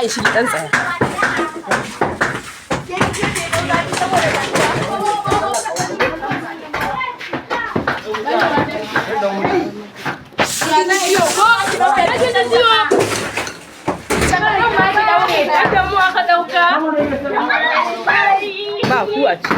Tsaya in shige, dan tsaya. Ba ku a ci.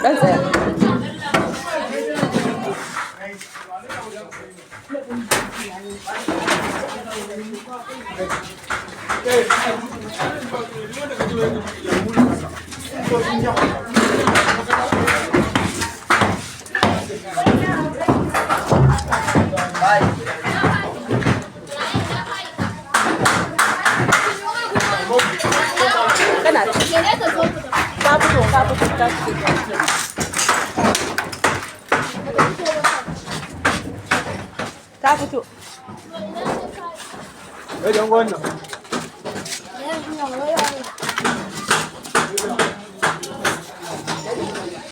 Dan tsaya. Kana ta fito, ta fito, ta fito. Ta fito.